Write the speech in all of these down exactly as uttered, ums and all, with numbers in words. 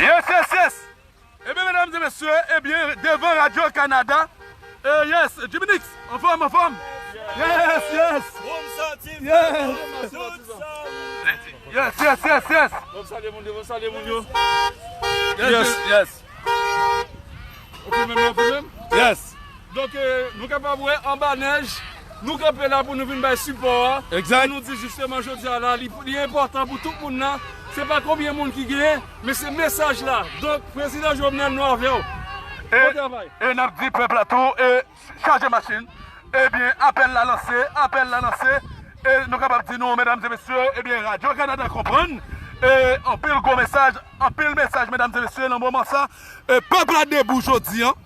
Yes, yes, yes. Ebyen, medam e mesye, ebyen, devan Radyo Kanada, eh, yes, Jimmy Nix, anfòm, anfòm. Yes, yes. Moun santi yes. Tout sa. Yes, yes, yes, yes. Bon, salye moun yo, bon, salye moun yo. Yes, yes, yes. Ou filme m, ou filme m? Yes. Donk, eh, nou kapab wè anba nèj, nou kanpe la pou nou vin bay sipò a. Exact. Pou nou di jisteman jodi a la, li, li enpòtan pou tout moun nan. Se pa konbyen moun ki genyen, men se mesaj la. Donk, Prezidan Jovenel, nou avè w. Bon travay. E n ap di pèp la tou, e chaje machin. Ebyen, apèl la lanse, apèl la lanse. E nou kapab di nou, medam e mesye, ebyen, Radyo Kanada konprann. E anpil gwo mesaj, anpil mesaj, medam e mesye, nan moman sa. E pèp la debou jodi an.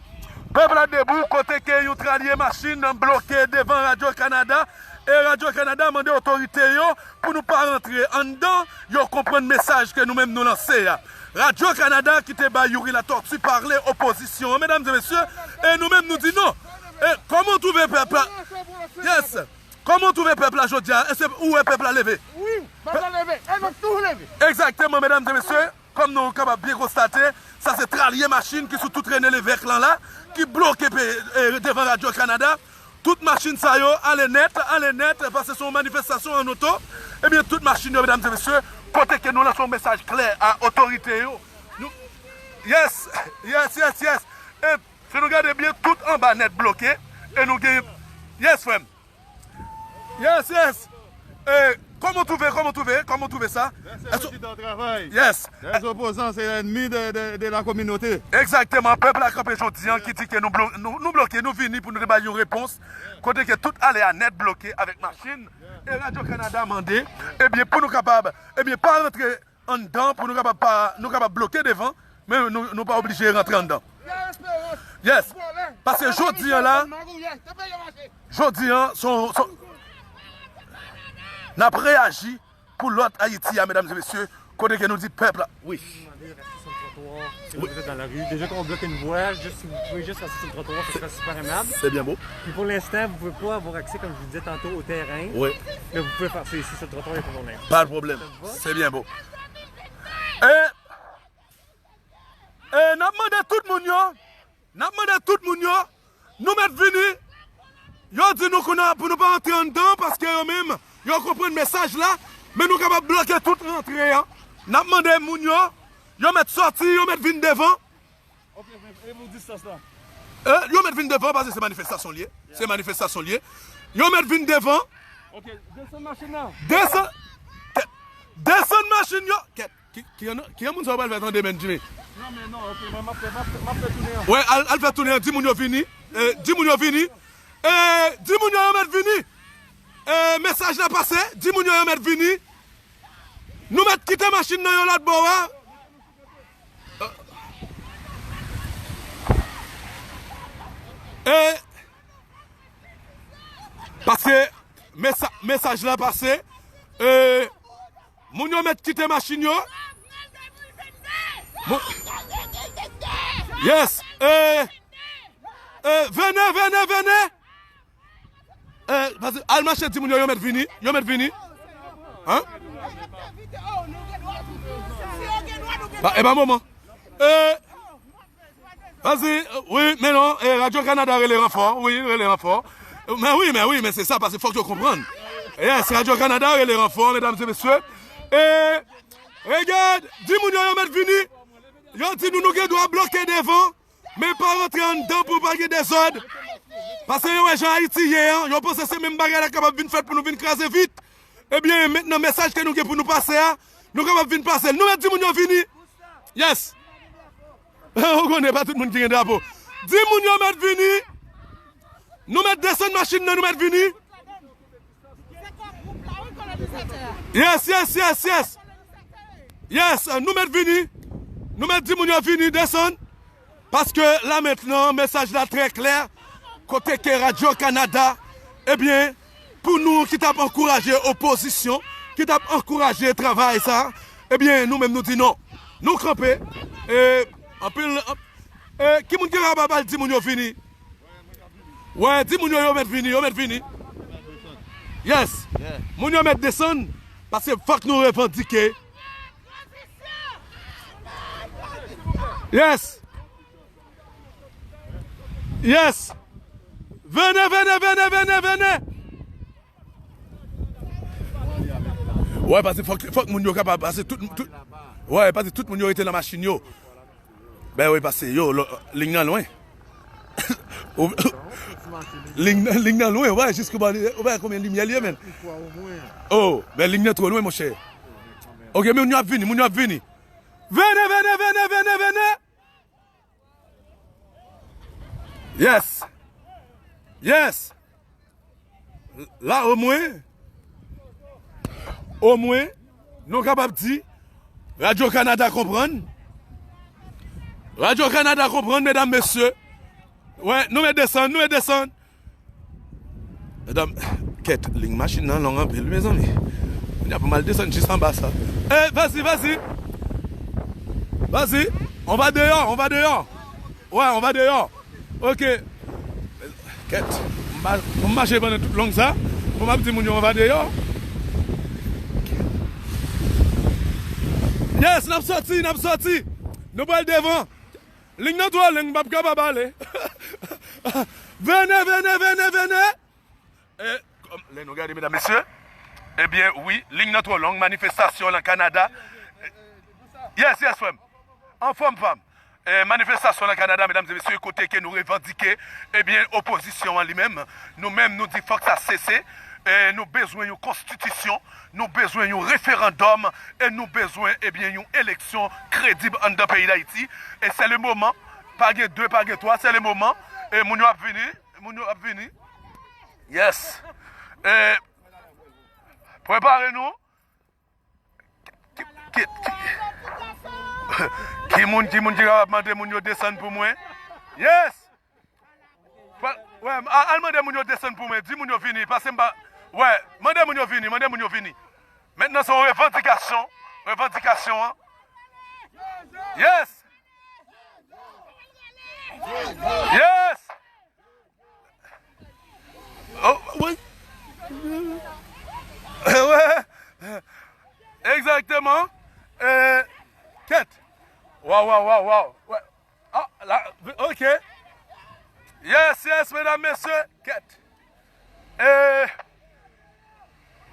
Pèp la debou kote ke yon tralye machin bloke devan Radyo Kanada. E Radyo Kanada mande otorite yo pou nou pa rantre anndan, yo konprann mesaj ke nou menm nou lanse a. Radyo Kanada ki te bay Youri Latortue pale, opozisyon an, medam e mesye, e nou menm nou di non. E kòman w twouve pèp la? Yes. Kòman w twouve pèp la jodi a? Èske ou wè pèp la leve? Wi, pèp la leve. E nou tou leve. Egzakteman, medam e mesye, kòm nou kapab byen konstate, sa se tralye machin ki sou tout Rene Levèk lan la, ki bloke pe, eh, devan Radyo Kanada. Tout machin sa yo ale nèt, ale nèt, paske se yon manifestasyon an oto. Ebyen, tout machin yo, medam e mesye, kote ke nou lanse yon mesaj klè a otorite yo. Nou, yes, yes, yes, yes. E si nou gade byen, tout anba nèt bloke. E nou gen, yes, frè m. Yes, yes. E kòman w twouve, kòman w twouve, kòman w twouve sa? Lè se Èske prezidan travay. Yes. Lè se opozan se lènmi de, de, de la kominote. Egzakteman, pèp la kanpe jodi an ki di ke nou blo-, nou, nou bloke, nou vini pou nou te bay yon repons. Kote ke tout ale a nèt bloke avèk machin. E Radyo Kanada mande, ebyen, pou nou kapab, ebyen, pa rantre anndan, pou nou kapab pa, nou kapab bloke devan, men nou, nou pa oblije rantre anndan. Yes. Paske jodi an la, jodi an, son, son, n ap reyaji pou lòt Ayiti a, medam e mesye, kote ke nou di pèp la. Wi. Demandez de rester sur le trottoir si vous êtes dans la rue. Déjà qu'on bloque une voie, juste si vous pouvez juste rester sur le trottoir, ce serait super aimable. C'est bien beau. Puis pour l'instant, vous pouvez pas avoir accès, comme je vous disais tantôt, au terrain. Oui. Mais vous pouvez faire ça ici sur le trottoir, il n'y a pas de problème. Pas de problème. Ça vous va? C'est bien beau. Eh, eh, n ap mande tout moun yo, n ap mande tout moun yo, nou mèt vini. Yo di nou kounye a pou nou pa antre anndan, paske yo menm, yo konprann mesaj la, men nou kapab bloke tout rantre an. N ap mande moun yo, yo mèt sòti, yo mèt vin devan. Ok, e pou distans la? Eh, yo mèt vin devan, paske se manifestasyon l ye. Se manifestasyon l ye. Yo mèt vin devan. Ok, desann machin nan. Desann, kèt. Desann machin yo. Kèt. Ki, ki, ki moun sa w pral fè tande, men, Jimmy? Non, men non, ok, mwen, m ap fè, m ap fè, m ap fè tounen an. Wè, al, al fè tounen an, di moun yo vini. Eh, di moun yo vini. Eh, di moun yo, yo mèt vini. Eh, mesaj la pase, di moun yo, yo mèt vini. Nou mèt kite machin nan yon lòt bò a. Eh, paske mesa-, mesaj la pase. Eh, moun yo mèt kite machin yo. Moun, yes. Eh, eh, vene, vene, vene. Eh, paske al mache di moun yo, yo mèt vini, yo mèt vini. Hein? Ba, e pa moman. Eh, vas-y, wi, men non, eh, Radyo Kanada rele ranfò, wi, rele ranfò. Men wi, men wi, men se sa, paske fòk yo konprann. Yes, Radyo Kanada rele ranfò, medam e mesye. Eh, regad, di moun yo, yo mèt vini. Yo di nou, nou gen dwa bloke devan. Men pa rantre anndan pou pa gen dezòd. Paske yo wè jan Ayiti ye an, yo panse se menm bagay la kapab vin fèt pou nou vin kraze vit. Ebyen, mentnan mesaj ke nou gen pou nou pase a, nou kapab vin pase l. Nou mèt di moun yo vini. Yes. Ou konnen pa tout moun ki gen drapo. Di moun yo mèt vini. Nou mèt desann machin nan, nou mèt vini. Yes, yes, yes, yes. Yes, nou mèt vini. Nou mèt di moun yo vini, desann. Paske la mentnan, mesaj la trè klè. Kote ke Radyo Kanada, ebyen, pou nou ki t ap ankouraje opozisyon, ki t ap ankouraje travay sa, ebyen, nou menm nou di non. Nou kanpe. E, anpil, anp-, e, ki moun ki kapab al di moun yo vini? Wè, di moun yo, yo mèt vini, yo mèt vini. Yes. Moun yo mèt desann, paske fòk nou revandike. Yes! Yes! Vene, vene, vene, vene, vene! Wè, paske fòk, fòk moun yo kapab pase tout, tout, wè, paske tout moun yo rete nan machin yo. Ben wi, paske yo, lo- liy nan lwen. Ou- liy nan- liy nan lwen, wè, jiske bò, ou wè konbyen limyè li ye, men. Oh, ben liy nan twò lwen, monchè. Ok, moun yo ap vini, moun yo ap vini. Vene, vene, vene, vene, vene. Yes. Yes. La, omwen, omwen, nou kapab di, Radyo Kanada konprann. Radyo Kanada konprann, medam, mesye. Wè, nou mèt desann, nou mèt desann. Medam, kèt, liy machin nan long anpil, mezanmi. Kounye a pou m al desann jis anba sa. Eh, vas-y, vas-y. Vas-y, on va dehors, on va dehors. Ouais, on va dehors. Ok. Kèt, m pa- pou m mache pandan tout long sa, pou m ap di moun yo on va dehors. Yes, n ap sòti, n ap sòti. Nou pral devan. Liy nan twò long, m p ap kapab ale. Vene, vene, vene, vene. E, kòm- lè nou gade, medam, mesye, ebyen, wi, liy nan twò long, manifestasyon nan Kanada. Yes, yes, frè m. Anfòm, fam. E, manifestasyon nan Kanada, medam e mesye, kote ke nou revandike, ebyen, opozisyon an li menm. Nou menm, nou di fòk sa sese. E, nou bezwen yon konstitisyon, nou bezwen yon referandòm, e nou bezwen, ebyen, yon eleksyon kredib anndan peyi Dayiti. E se le moman, pa gen de, pa gen twa, se le moman. E moun yo ap vini, moun yo ap vini. Yes. E, prepare nou. Ki, ki, ki, ki moun, ki moun ki kapab mande moun yo desann pou mwen? Yes! Wè, al, al mande moun yo desann pou mwen. Di moun yo vini. Pase m pa. Wè, mande moun yo vini. Mande moun yo vini. Mentnan, se yon revandikasyon. Revandikasyon an. Yes! Yes! Oh, wi. Wi. Egzakteman. E, kèt. Waw, waw, waw, waw. Wè. Ah, la, ok. Yes, yes, medam, mesye. Kèt. E,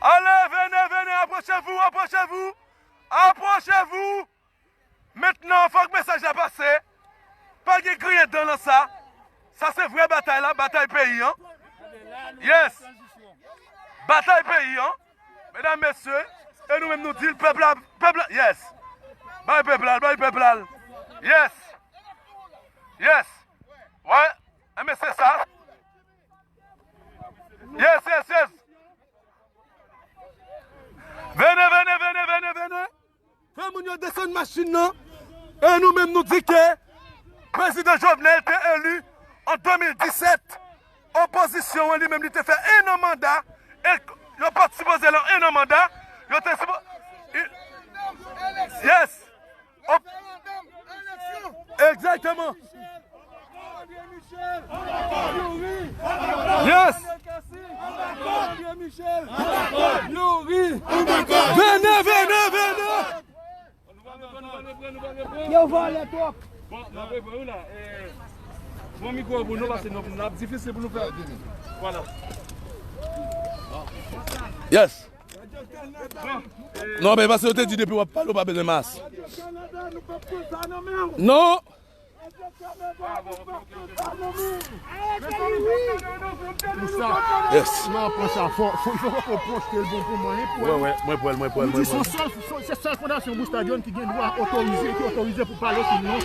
ale, vene, vene, approchez-vous, approchez-vous. Approchez-vous. Mentnan, fòk mesaj la pase. Pa gen griyen dan nan sa. Sa se vrè batay la, batay peyi an. Yes. Batay peyi an. Medam, mesye, e nou menm nou di l, pèp la, pèp la, yes. Bay pèp la, bay pèp la. Yes. Yes. Wè. Enben, se sa. Yes, yes, yes. Vene, vene, vene, vene, vene. Fè moun yo desann machin nan. E nou menm nou di ke Prezidan Jovenel te eli an de mil disèt. Opozisyon an li menm li te fè en an manda. E yo pa t sipoze lan en an manda. Yo te sipo- i- Yes. Op- Egzakteman. Yes. Vene, vene, vene. Yo vòlè twòp. Bon, n ap reprann wi la. E, bon mikwo pou nou, paske nou, n ap difisil pou nou fè. Vwala. Yes. Non, men paske yo te di depi w ap pale, ou pa bezwen mas. Non. Pou sa, yes. Mwen pran sa fò, fò, fò, fò pwòch ke l bon pou mwen, pou wè, mwen pwèl, mwen pwèl, mwen pwèl. Se sèl, se sèl fondasyon Busta John ki gen dwa otorize, ki otorize pou pale sou non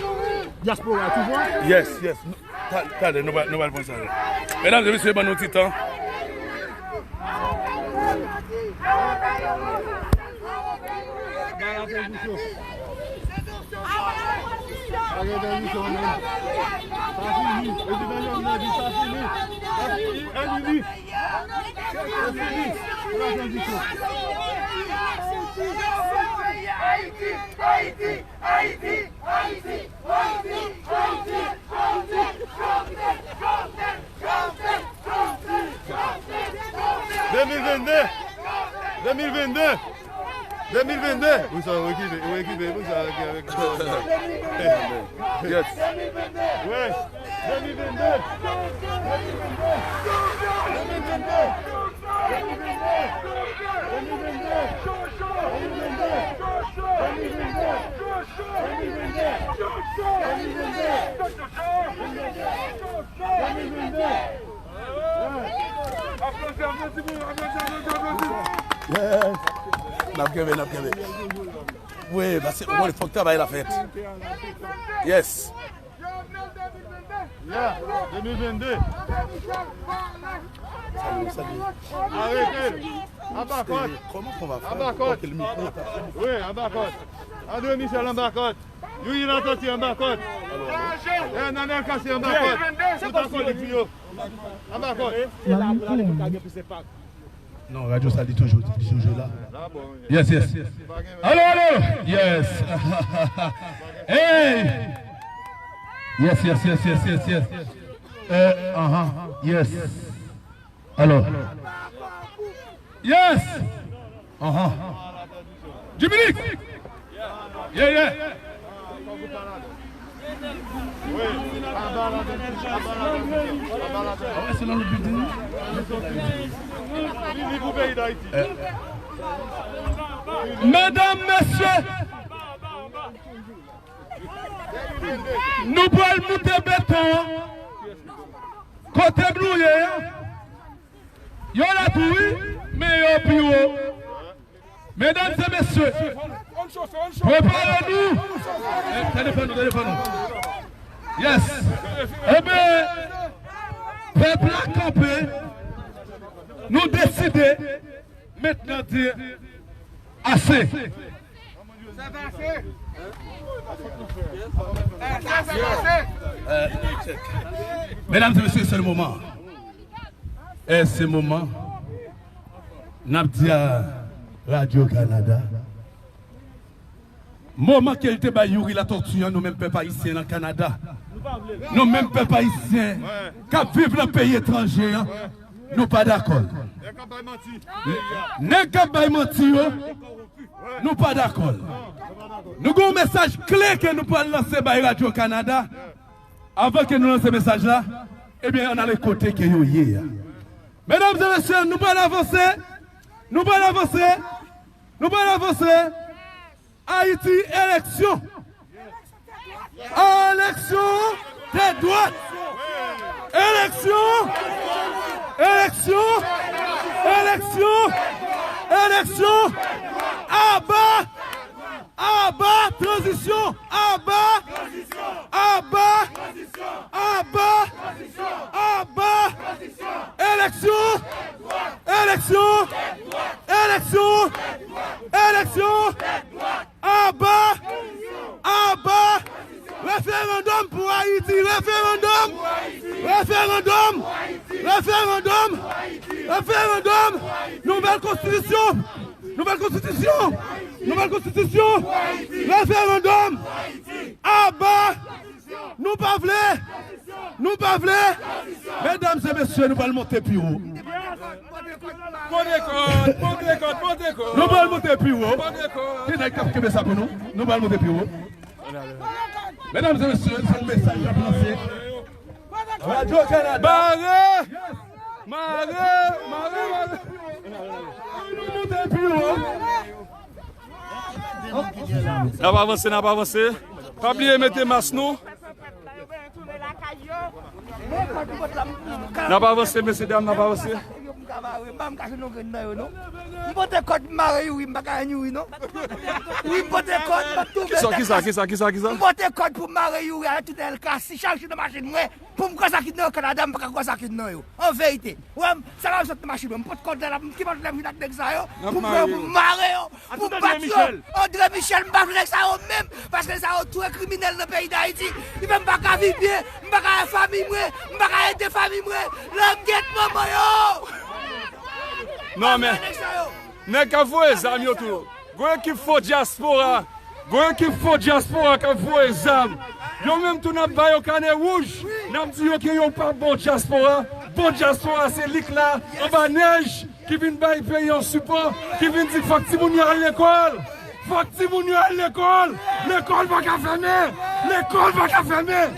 dyaspora, tu vois? Yes, yes. Ta- Talè, nou pral, nou pral pran sa yo. Medam e mesye, ban nou ti tan. De mil vennde. De mil vennde. Mil vennde. Pou sa, ou ekipe, ou ekipe, pou sa, avèk, avèk. Yes. Wi. Mil vennde. Mil vennde. Yes. N ap kenbe, n ap kenbe. Wi, paske ou konnen fòk travay la fèt. Yes. Ya, de mil vennde. Arete l. Anba kòd. Anba kòd. Wi, anba kòd. André Michel anba kòd. Youri Latortue anba kòd. Hernan Elcassé anba kòd. Tout an kòd li pou yo. Anba kòd. Non, radyo sa li toujou, li toujou la. Yes, yes. Alo, alo. Yes. Hey. Yes, yes, yes, yes, yes, yes. Euh, uh-huh. Yes. Alo. Yes. Uh-huh. Dominique. Yeah, yeah. Ah ouais, se nan lòt bilding. Eh. Medam, mesye, nou pral moute beton an. Kote nou ye a? Yo la tou wi, men yo pi wo. Medam e mesye, prepare nou. Eh, telefòn nou, telefòn nou. Yes. Ebyen, pèp la kanpe. Nou deside mentnan di ase. Eh, medam e mesye, se le moman. Eh, se moman. N ap di a Radyo Kanada, moman ke l te bay Youri Latortue an, nou menm pèp ayisyen nan Kanada, nou menm pèp ayisyen k ap viv nan peyi etranje an, nou pa dakò. Nèg k ap bay manti yo, nou pa dakò. Nou gen yon mesaj kle ke nou pral lanse bay Radyo Kanada. Avan ke nou lanse mesaj la, ebyen, ann ale kote ke yo ye a. Medam e mesye, nou pral avanse. Nou pral avanse. Nou pral avanse. Ayiti, eleksyon. Eleksyon de dwat. Eleksyon. Eleksyon. Eleksyon. Eleksyon. Aba. Aba tranzisyon. Aba. Aba. Aba. Aba. Eleksyon. Eleksyon. Eleksyon. Eleksyon. Aba. Aba. Referandòm pou Ayiti. Referandòm. Referandòm. Referandòm. Referandòm. Nouvèl konstitisyon. Nouvèl konstitisyon. Nouvèl konstitisyon. Referandòm. Aba. Nou pa vle. Nou pa vle. Medam e mesye, nou pral monte pi wo. Monte kòd, monte kòd, monte kòd. Nou pral monte pi wo. Monte kòd. Ki nèg k ap kenbe sa pou nou? Nou pral monte pi wo. Medam e mesye, se yon mesaj k ap lanse. Radyo Kanada. Bare! Mare! Mare, mare! Nou monte pi wo. N ap avanse, n ap avanse. Pa bliye mete mas nou. N ap avanse, mesye dam, n ap avanse. M pote kòd pou mare Youri, m pa ka jwenn Youri non. Wi, m pote kòd, m ap tou... Kisa, kisa, kisa, kisa, kisa? M pote kòd pou mare Youri avèk tout Elcassé, chak jou nan machin mwen, pou m kwè sa ki nan Kanada, m pa ka kwè sa ki nan yo. An verite. Wè, m, sa la m sot nan machin mwen, m pote kòd la, m ki pote lè m vin ak nèg sa yo, pou m pran, pou m mare yo, pou m bat yo. André Michel, m pa vle nèg sa yo menm, paske nèg sa yo tou e kriminèl nan peyi Dayiti. Li fè m pa ka viv byen, m pa ka wè fanmi mwen, m pa ka ede fanmi mwen. Langèt manman yo! Non, men nèg k ap voye zam yo tou. Gon ekip fo dyaspora. Gon ekip fo dyaspora k ap voye zam. Yo menm tou n ap ba yo kanè wouj. N ap di yo ke yo pa bon dyaspora. Bon dyaspora se lik la, anba nèj, ki vin bay peyi an sipò, ki vin di fòk timoun yo al lekòl. Fòk timoun yo al lekòl. Lekòl pa ka fèmen. Lekòl pa ka fèmen.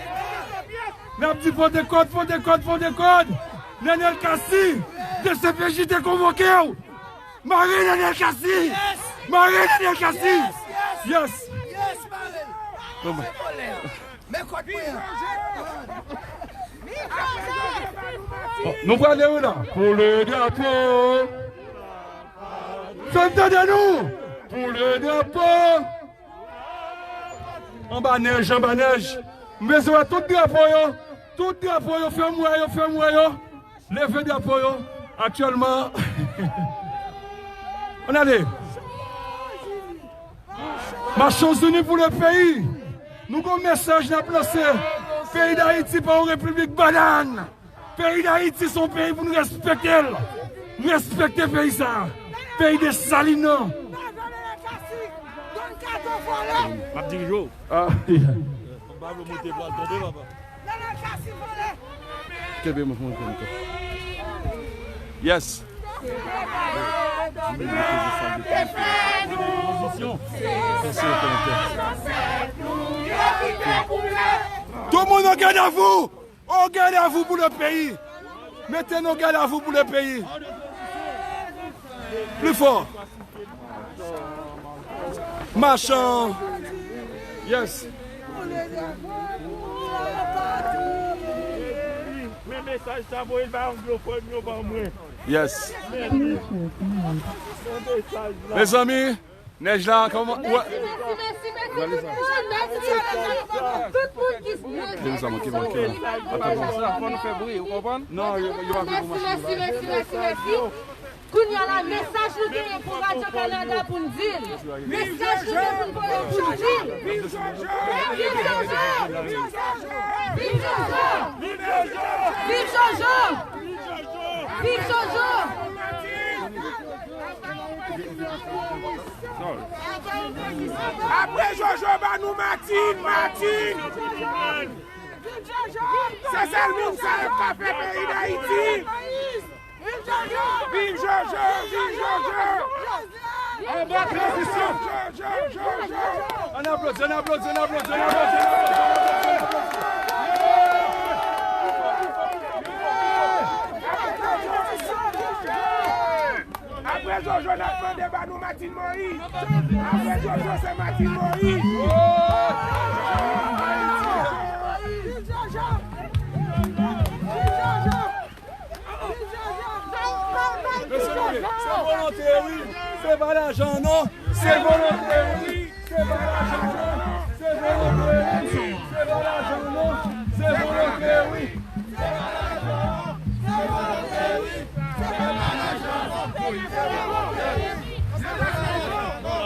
N ap di pote kòd, pote kòd, pote kòd. Nenel Cassy, D C P J te konvoke w. Mare Nenel Cassy. Mare Nenel Cassy. Yes. Men kòd mwen an. Nou prale wi la. Pou le drapo. Fè m tande nou. Pou le drapo. Anba nèj, anba nèj. M bezwen wè tout drapo yo. Tout drapo yo, fè m wè yo, fè m wè yo. Leve drapo yo. Aktyèlman. Ann ale. Machons unis pour le pays. Nou gon mesaj n ap lanse. Peyi Dayiti pa yon repiblik banann. Peyi Dayiti se yon peyi pou nou respekte l. Respekte peyi sa. Peyi Desalin nan. M ap dirije w. Ah, yeah. M pa vle w monte pou al tonbe, papa. Kenbe mwen pou mwen pran tou. Yes. Tout moun au garde à vous. Au garde à vous pour le pays. Mettez nos gardes à vous pour le pays. Plus fort. Machan. Yes. Men mesaj sa voye l bay anglofòn yo ban mwen. Yes. Mezanmi, nèj la kòman? Mèsi, mèsi, mèsi, mèsi, mèsi, mèsi, mèsi, mèsi, tout moun ki Kèm sa manke manke la. Fò nou fè bri, ou konprann? Non, yo, yo pa vle pou machin. Mèsi, mèsi, mèsi, mèsi. Kounye a la, mesaj nou genyen pou Radyo Kanada pou n di l. Mesaj nou gen pou n voye pou n di l. Viv Jojo! Viv Jojo! Viv Jojo! Viv Jojo! Viv Jojo! Apre Jojo, ba nou Martine, Martine! Se sèl moun sa yo k ka fè peyi Dayiti! Viv Jojo! Viv Jojo! Anba tranzisyon! Ann aplodi, ann aplodi, ann aplodi, ann aplodi, ann aplodi, ann aplodi. Apre Jojo, n ap mande ba nou Martine Moïse. Apre Jojo, se Martine Moïse. Mesye, se volonte, wi. Se pa lajan, non. Se volonte, wi. Se pa lajan, non. Se volonte, wi. Se pa lajan, non. Se volonte, wi.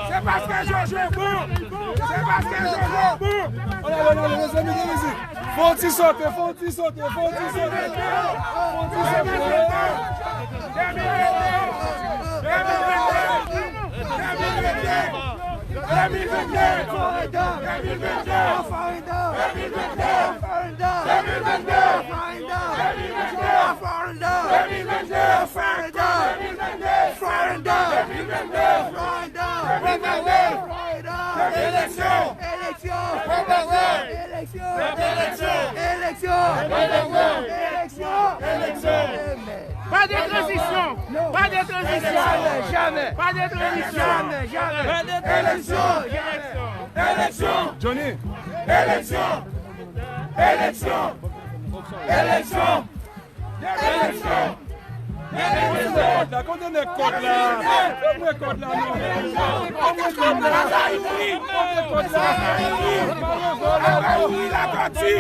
Se paske Jojo bon. Se paske Jojo bon. Ann ale, ann ale, mezanmi, gen mizik. Fè yon ti sote, fè yon ti sote, fè yon ti sote. Fè yon ti sote. Eleksyon! Eleksyon! Eleksyon! Eleksyon! Eleksyon! Eleksyon! Pa de tranzisyon! Pa de tranzisyon! Jamè, jamè! Pa de tranzisyon! Jamè, jamè! Pa de tranzisyon! Eleksyon! Eleksyon! Eleksyon! Eleksyon! Eleksyon! Eleksyon! Eleksyon! Kote nèg kòd la? Kote nèg kòd la? Kote nèg kòd la? Kote nèg kòd la? Kote nèg kòd la? Youri Latortue!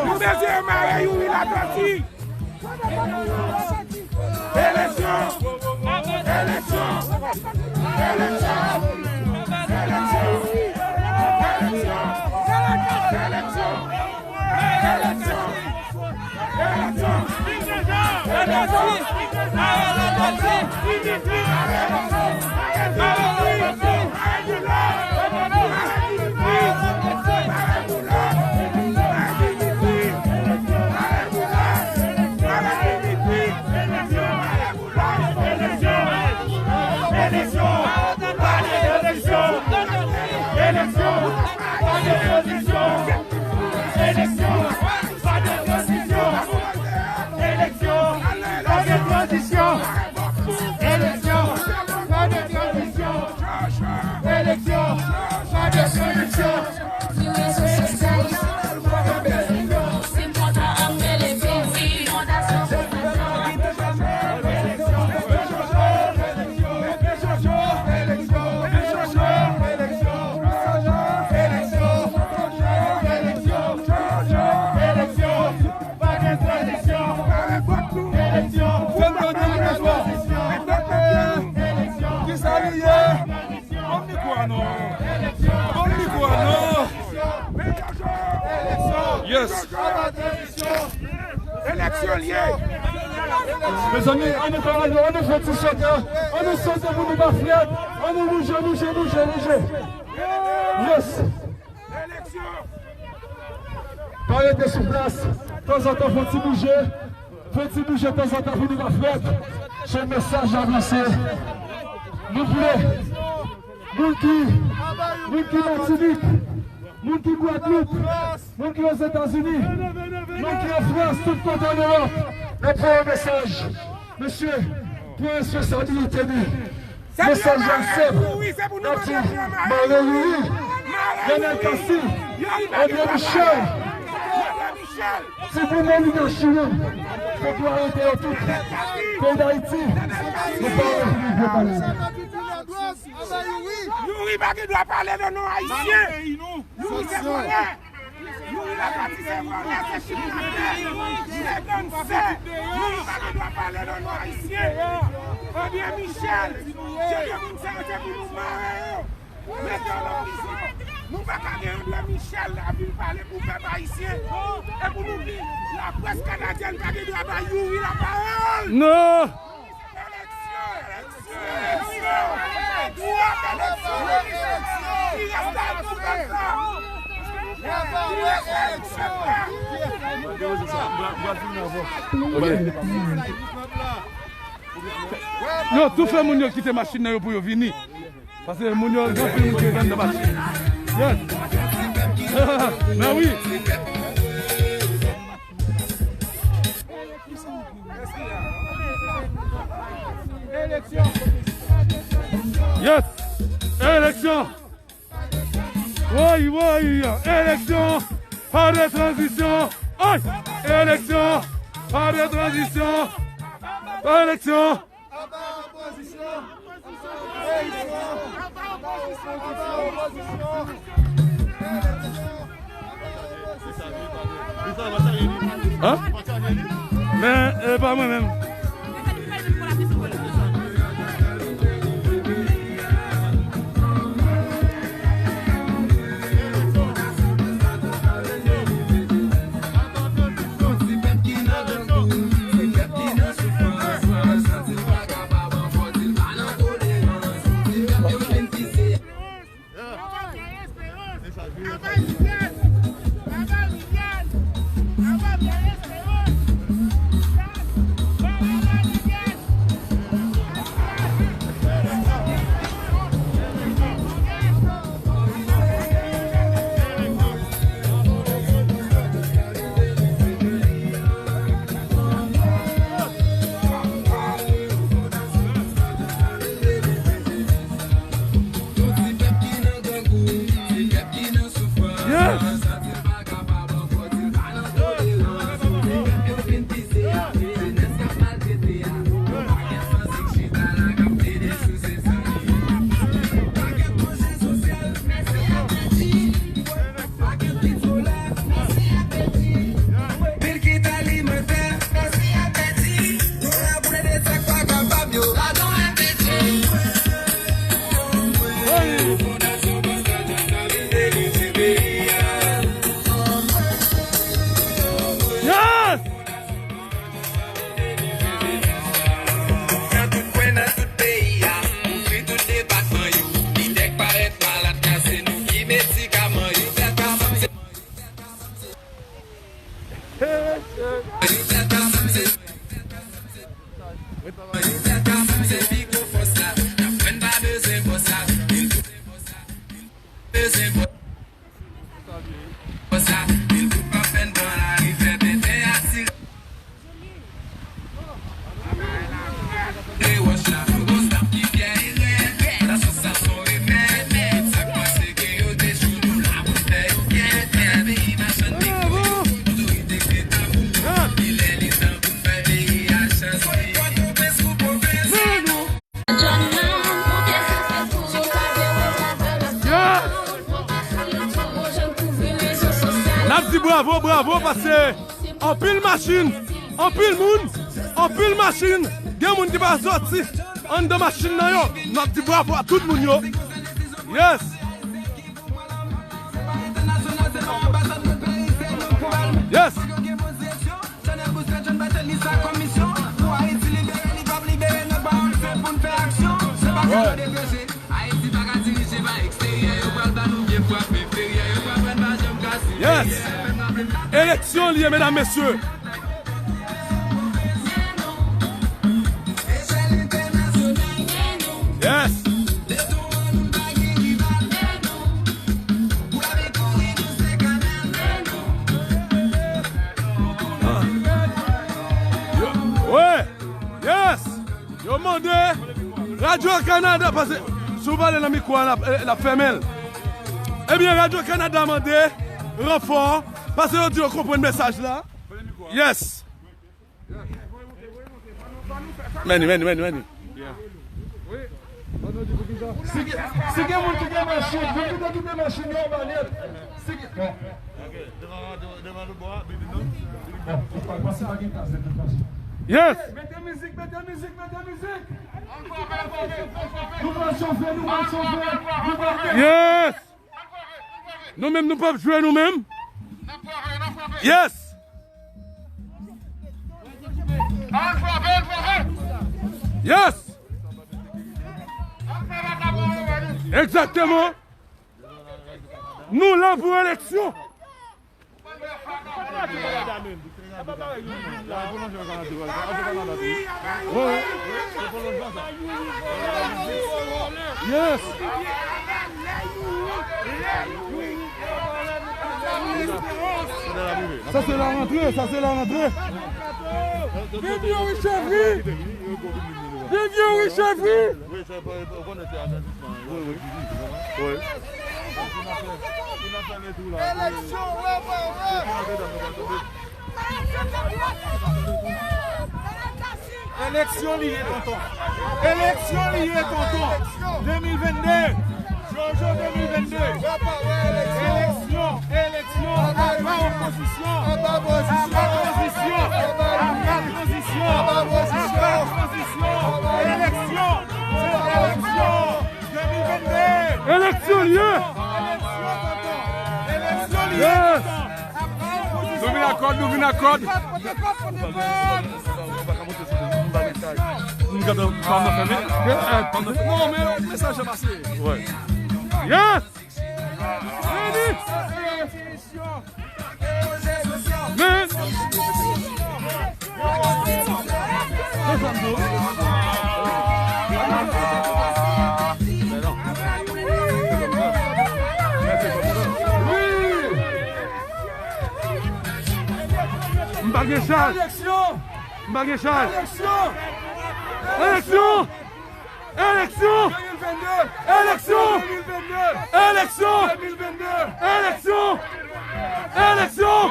Nou bezwen mare Youri Latortue! Eleksyon! Eleksyon! Eleksyon! Ban m mikwo a non. Yes. Eleksyon l ye. Mezanmi, ann nou fè, ann nou fè ti chante, ann nou chante pou nou pa frèt, ann nou bouje, bouje, bouje, bouje. Yes. Pa rete sou plas, tanzantan fè ti bouje, fè ti bouje tanzantan pou nou pa frèt. Se mesaj la lanse. Nou vle moun ki, moun ki Matinik, moun ki Gwadloup, moun ki Ozetazini, moun ki an Frans, tout kote an Ewòp, n ap voye mesaj. Mesye, pran responsabilite nou. Mesaj la senp. N ap di, mare Youri, Lionel Cassy, André Michel. Si pou oligachi yo, fòk yo arete yo tout. Peyi Dayiti, nou pa wè vye bagay. Youri pa gen dwa pale nan non Ayisyen. Youri se vòlè. Youri Latortue se vòlè, se chikinatè, se gangsè. Youri pa gen dwa pale nan non Ayisyen. André Michel, jan de moun sa yo se pou nou mare yo. Mete yo nan prizon. Nou pa ka gen André Michel la vin pale pou pèp ayisyen. E pou nou di, laprès kanadyèn pa gen dwa bay Youri lapawòl. Non! Eleksyon! Eleksyon! Eleksyon! Dwòt eleksyon! Ki rès la pou pèp la? Ki rès la pou pèp la? Yo, tou fè moun yo kite machin nan yo pou yo vini. Paske moun yo, gen anpil moun ki anndan machin. Yes. Men wi. Yes. Eleksyon. Woy, woy. Eleksyon. Pa de tranzisyon. Ay. Eleksyon. Pa de tranzisyon. Eleksyon. Hein? Men, e pa mwen menm. Nan tout kwen, nan tout peyi a, ouvri tout depatman yo, lidè k parèt malad la, se nou ki medikaman yo. N ap di bravo, bravo, paske anpil machin, anpil moun, anpil machin, gen moun ki pa sòti anndan machin nan yo. N ap di bravo a tout moun yo. Yes. Yes. Yes. Eleksyon li ye, medam, mesye. Yes. Wi. Yes. Yo mande Radyo Kanada, paske si w pale nan mikwo a, l ap, l ap fèmen l. Ebyen, Radyo Kanada mande ranfò, paske yo di yo konprann mesaj la. Yes. Meni, meni, meni, meni. Si gen, si gen moun ki gen machin, moun ki te kite machin yo anba nèt. Si gen, bon. Bon, ou pa, panse pa gen kaz de tout fason. Yes. Mete mizik, mete mizik, mete mizik. Nou pral chofe, nou pral chofe, nou pral chofe. Yes. Nou menm, nou p ap jwe nou menm. Yes. Yes. Egzakteman. Nou la pou eleksyon. Yes. Sa se la rantre, sa se la rantre. Viv Youri Chèvri! Viv Youri Chèvri! Eleksyon li ye, tonton. Eleksyon li ye, tonton. De mil venn de. Jojo de mil venn de. Eleksyon, eleksyon. Aba opozisyon. Aba opozisyon. Aba opozisyon. Aba opozisyon. Aba opozisyon. Eleksyon. Se eleksyon. De mil venn de. Eleksyon li ye. Eleksyon, tonton. Eleksyon li ye, tonton. Nou vin ak kòd, nou vin ak kòd. Non, men mesaj la pase. Yes! Vini! Men! M pa gen chaj. Eleksyon! M pa gen chaj. Eleksyon! Eleksyon! Eleksyon! Eleksyon! Eleksyon! Eleksyon! Eleksyon!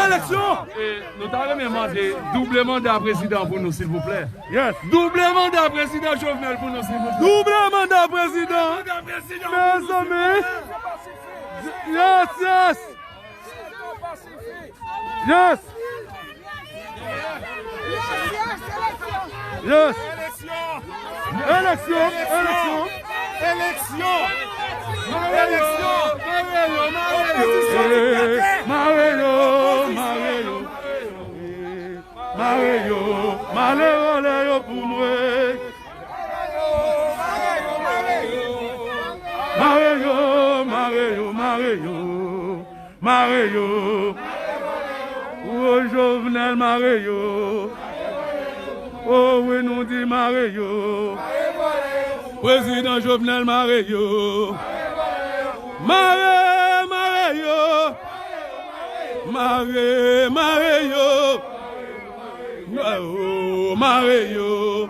Eleksyon! E nou ta renmen mande double manda prezidan pou nou, silvouplè. Yes. Double manda prezidan Jovenel pou nou, silvouplè. Double manda prezidan. Mezanmi. Yes, yes. Yes. Yes. Eleksyon. Eleksyon. Eleksyon. Eleksyon. Eleksyon. Eleksyon. Mare yo, mare yo. Mare yo, mare vòlè yo pou mwen. Mare yo, mare yo, mare yo. Mare yo. O Jovenel, mare yo. O wi, nou di mare yo. Prezidan Jovenel, mare yo. Mare, mare yo. Mare, mare yo. Oh, mare yo.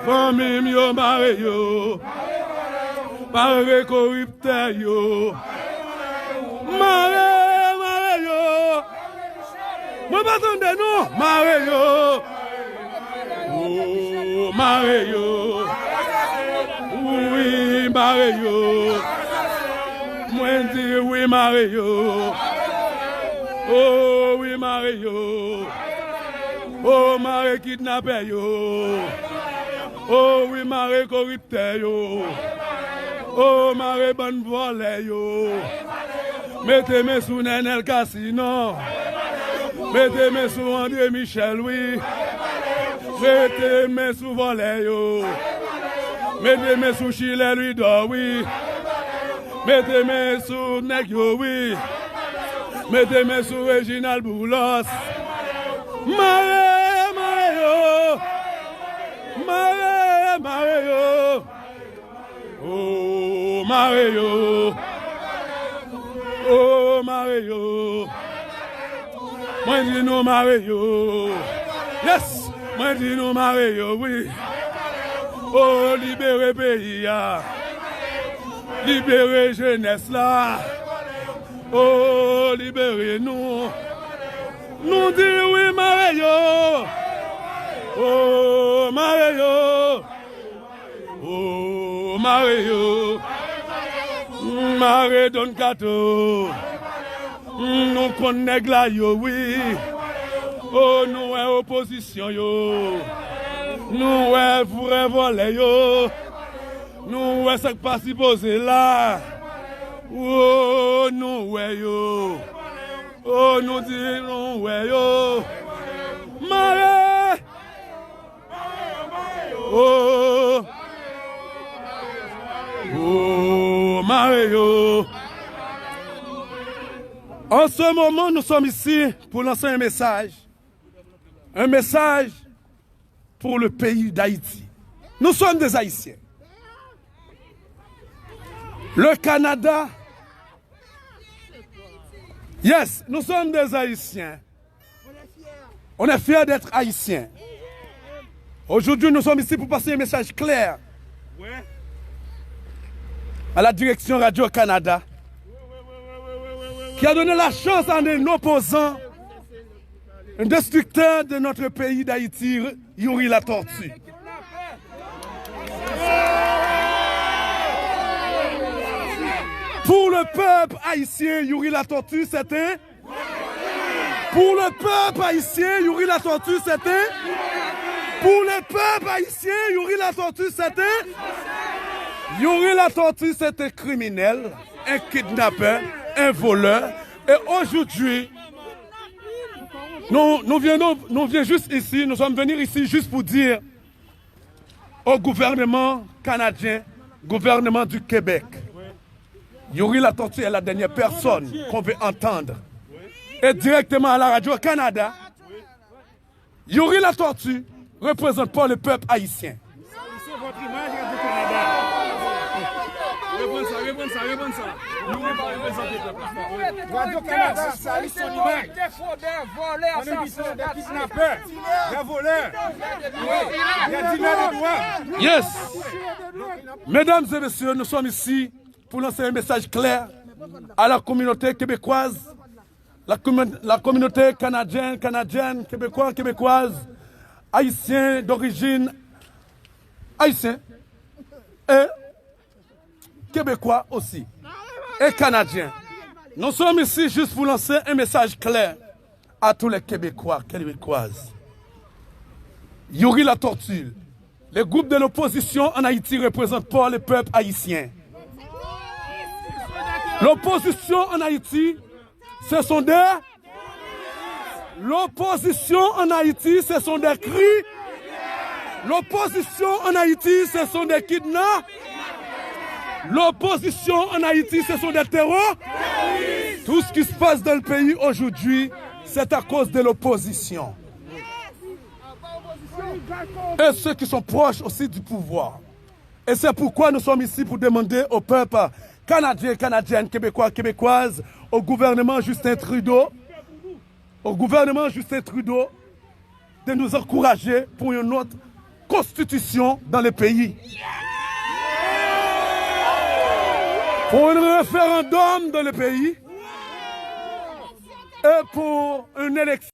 Fanmi m yo, mare yo. Mare koriptè yo. Mare, mare yo. Mwen pa tande non. Mare yo. Oh, mare yo. Wi, mare yo. Mwen di wi, mare yo. Oh, wi, mare yo. Oh, mare kidnapè yo. O wi, mare koriptè yo. O mare bann vòlè yo. Mete men sou Nènèl Kasinon. Mete men sou André Michel, wi. Mete men sou vòlè yo. Mete men sou Chilè Louidor, wi. Mete men sou nèg yo, wi. Mete men sou Reginald Boulos. Mare, mare yo. Mare, mare yo. O mare yo. O mare yo. Mwen di nou mare yo. Yes. Mwen di nou mare yo, wi. O libere peyi a. Libere jenès la. O libere nou. Nou di wi, mare yo. O mare yo. O mare yo. Mare Don Kato. Nou konn nèg la yo, wi. O nou wè opozisyon yo. Nou wè vrè vòlè yo. Nou wè sa k pa sipoze la. O nou wè yo. O nou di nou wè yo. Mare. O. O mare yo. En ce moment, nous sommes ici pour lancer un message. Un message pour le pays d'Haïti. Nous sommes des Haïtiens. Le Canada, yes, nous sommes des Haïtiens. On est fiers d'être Haïtiens. Aujourd'hui, nous sommes ici pour passer un message clair à la direction Radio-Canada, qui a donné la chance à un opposant, un destructeur de notre pays d'Haïti, Youri Latortue. Pour le peuple haïtien, Youri Latortue, c'est un... Pour le peuple haïtien, Youri Latortue, c'est un... Pour le peuple haïtien, Youri Latortue, c'est un... Youri Latortue, c'est un criminel, un kidnappeur, un voleur. Et aujourd'hui, nous, nous venons, nous venons juste ici, nous sommes venus ici juste pour dire au gouvernement canadien, gouvernement du Québec, Youri Latortue est la dernière personne qu'on veut entendre. Et directement à la Radio-Canada, Youri Latortue représente pas le peuple haïtien. Reprann sa, reprann sa, reprann sa. Nou menm pa reprezante pèp la. Radio Canada, sa li son imaj. On est ici des kidnappeurs, des voleurs, des dealers de drogue. Yes. Mesdames et messieurs, nous sommes ici pour lancer un message clair à la communauté québécoise, la commun-, la communauté canadienne, canadienne, québécois, québécoise, haïtiens d'origine haïtiens et québécois aussi, et canadiens. Nous sommes ici juste pour lancer un message clair à tous les Québécois, Québécoises. Youri Latortue, les groupes de l'opposition en Haïti représentent pas le peuple haïtien. L'opposition en Haïti, ce sont des... L'opposition en Haïti, ce sont des cris. L'opposition en Haïti, ce sont des kidnappés. L'opposition en Haïti, ce sont des terroristes. Tout ce qui se passe dans le pays aujourd'hui, c'est à cause de l'opposition. Et ceux qui sont proches aussi du pouvoir. Et c'est pourquoi nous sommes ici pour demander au peuple canadien, canadienne, québécois, québécoise, au gouvernement Justin Trudeau, au gouvernement Justin Trudeau, de nous encourager pour une autre constitution dans le pays. Pour un référendum dans le pays. Et pour une élection.